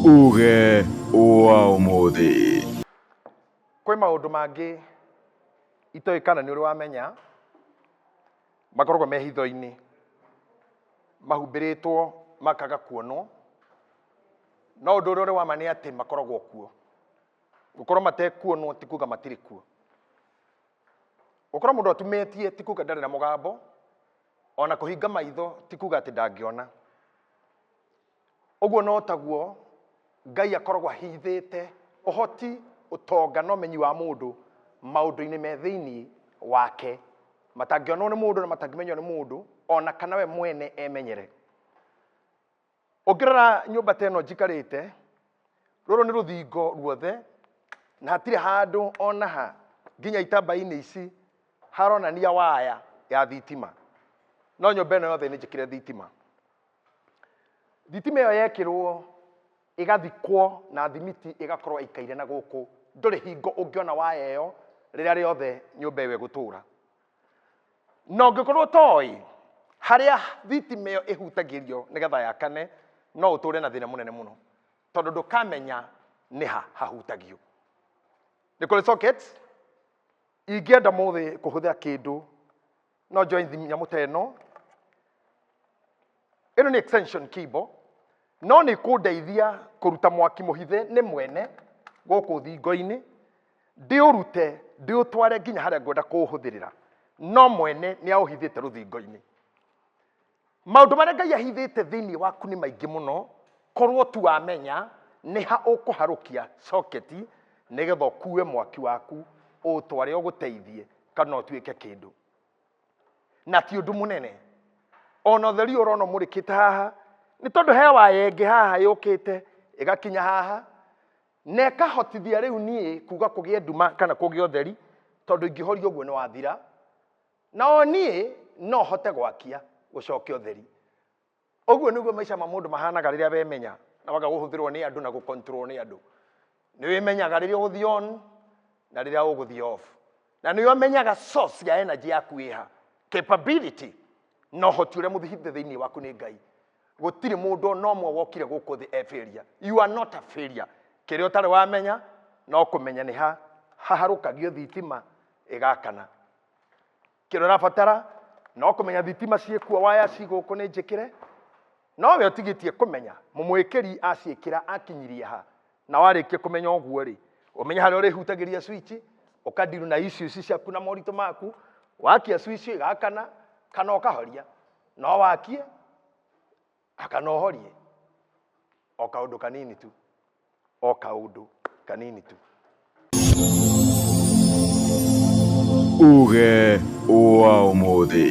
Uge wa ũmũthĩ. Kwĩ maũndũ mangĩ itoĩ kana nĩ ũrĩ wamenya makoragwo me hitho-inĩ mahumbĩrĩtwo makaga kuonwo no ũndũ ũrĩa ũrĩ wa ma nĩ atĩ makoragwo kuo. Gũkorwo matekuonwo ti kuga matirĩ kuo. Gũkorwo mũndũ atumĩtie ti kuga ndarĩ na mũgambo, ona kũhinga maitho ti kuga atĩ ndangĩona. Ũguo no taguo Ngai akoragwo ahithĩte ũhoti, ũtonga na ũmenyi wa mũndũ maũndũ-inĩ me thĩinĩ wake matangĩonwo nĩ mũndũ na matangĩmenywo nĩ mũndũ ona kana we mwene emenyere. Ũngĩrora nyũmba ta ĩno njikarĩte, rũrũ nĩ rũthingo ruothe na hatirĩ handũ ona ha nginya itambaya-inĩ ici haronania waya ya thitima. No nyũmba ĩno yothe nĩ njĩkĩre thitima. Thitima ĩyo yekĩrwo ĩgathikwo na thimiti ĩgakorwo ĩikaire na gũkũ, ndũrĩ hingo ũngĩona waya ĩyo rĩrĩa rĩothe nyũmba ĩyo ĩgũtũra. Na ũngĩkorwo ũtoĩ harĩa thitima ĩyo ĩhutagĩrio nĩgetha yakane, no ũtũre na thĩna mũnene mũno, tondũ ndũkamenya nĩ ha hahutagio. Nĩ kũrĩ sockets, ingĩenda mũthĩ kũhũthĩra kĩndũ no njoe nyamũ ta ĩno ĩno nĩ extension cable no nĩ kũndeithia kũruta mwaki mũhithe nĩ mwene gũkũ thingo-inĩ ndĩũrute ndĩũtware nginya harĩa ngwenda kũũhũthĩrĩra no mwene nĩ aũhithĩte rũthingo-inĩ maũndũ marĩa ngai ahithĩte thĩinĩ waku nĩ maingĩ mũno korwo tu wamenya nĩ ha ũkũharũkia coketi nĩgetha ũkue mwaki waku ũũtware ũgũteithie kana ũtuĩke kĩndũ na ti ũndũ mũnene ona ũtheri ũrona ũmũrĩkĩte haha nĩ tondũ he waya ĩngĩ haha yũkĩte ĩgakinya haha na ĩkahotithia rĩu niĩ kuga kũgĩe nduma kana kũgĩe ũtheri tondũ ingĩhoria ũguo nĩ wathira na o niĩ no hote gwakia gũcokia ũtheri Ũguo nĩguo maica ma mũndũ mahanaga rĩrĩa wemenya na waga gũhũthĩrwo nĩ andũ na gũ-control nĩ andũ. Nĩ wĩmenyaga rĩrĩa ũgũthiĩ on na rĩrĩa ũgũthiĩ off. Na nĩ ũmenyaga source ya energy yaku ĩha, capability na ũhoti ũrĩa mũthihithe thĩinĩ waku nĩ Ngai. Gũtirĩ mũndũ ona ũmwe wokire gũkũ thĩ e failure. You are not a failure. Kĩrĩa ũtarĩ wamenya no kũmenya nĩ ha haharũkagio thitima ĩgakana. Kĩrĩa ũrabatara no kũmenya thitima ciĩkuo waya ci gũkũ nĩ njĩkĩre, no we ũtigĩtie kũmenya mũmwĩkĩri aciĩkĩra akinyirie ha. Na warĩkia kũmenya ũguo rĩ, ũmenye harĩa ũrĩhutagĩria switch, ũkandiru na issues ciaku na moritũ maku, wakia switch ĩgakana kana ũkahoria. No wakie kana ũhorie, o kaũndũ kanini tu, o kaũndũ kanini tu. Uge wa ũmũthĩ.